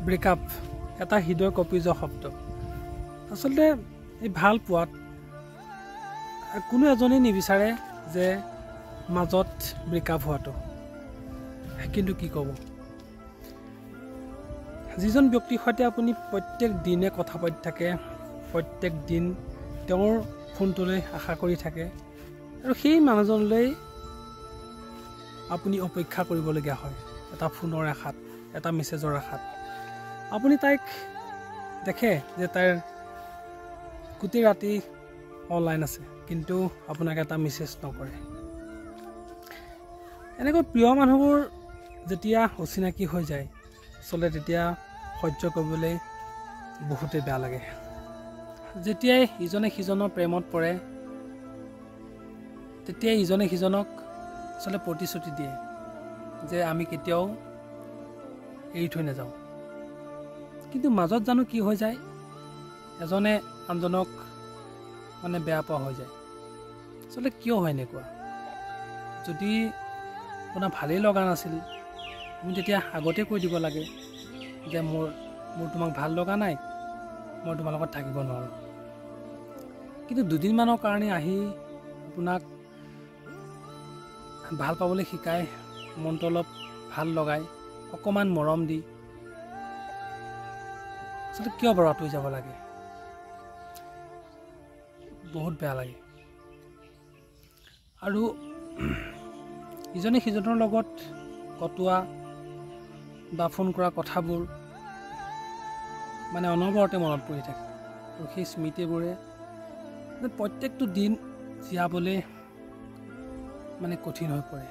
Breakup এটা হৃদয় কঁপি যোৱা শব্দ। আচলতে এই ভাল পোৱাত কোনো এজনেই নিবিচাৰে যে মাজত ব্ৰেকআপ হোৱাটো, কিন্তু কি ক'ব, যিজন ব্যক্তিৰ সৈতে আপুনি প্ৰত্যেক দিনে কথা পাতি থাকে, প্ৰত্যেক দিন তেওঁৰ ফোনটোলৈ আশা কৰি থাকে আৰু সেই মানুহজনলৈ আপুনি অপেক্ষা কৰিবলগীয়া হয় এটা ফোনৰ আশাত, এটা মেছেজৰ আশাত। আপুনি তাইক দেখে যে তাইৰ গোটেই ৰাতি অনলাইন আছে, কিন্তু আপোনাক এটা মেছেজ নকৰে। এনেকৈ প্ৰিয় মানুহবোৰ যেতিয়া অচিনাকি হৈ যায়, আচলতে তেতিয়া সহ্য কৰিবলৈ বহুতেই বেয়া লাগে। যেতিয়াই ইজনে সিজনৰ প্ৰেমত পৰে, তেতিয়াই ইজনে সিজনক আচলতে প্ৰতিশ্ৰুতি দিয়ে যে আমি কেতিয়াও এৰি থৈ নাযাওঁ। কিন্তু মাজত জানো কি হৈ যায়, এজনে আনজনক মানে বেয়া পোৱা হৈ যায়। আচলতে কিয় হয় এনেকুৱা? যদি আপোনাৰ ভালেই লগা নাছিল, আপুনি তেতিয়া আগতে কৈ দিব লাগে যে মোৰ মোৰ তোমাক ভাল লগা নাই, মই তোমাৰ লগত থাকিব নোৱাৰোঁ। কিন্তু দুদিনমানৰ কাৰণে আহি আপোনাক ভাল পাবলৈ শিকাই, মনটো অলপ ভাল লগাই, অকণমান মৰম দি আচলতে কিয় বাৰু আঁতৰি যাব লাগে? বহুত বেয়া লাগে। আৰু ইজনে সিজনৰ লগত কটোৱা বা ফোন কৰা কথাবোৰ মানে অনবৰতে মনত পৰি থাকে, আৰু সেই স্মৃতিবোৰে প্ৰত্যেকটো দিন জীয়াবলৈ মানে কঠিন হৈ পৰে।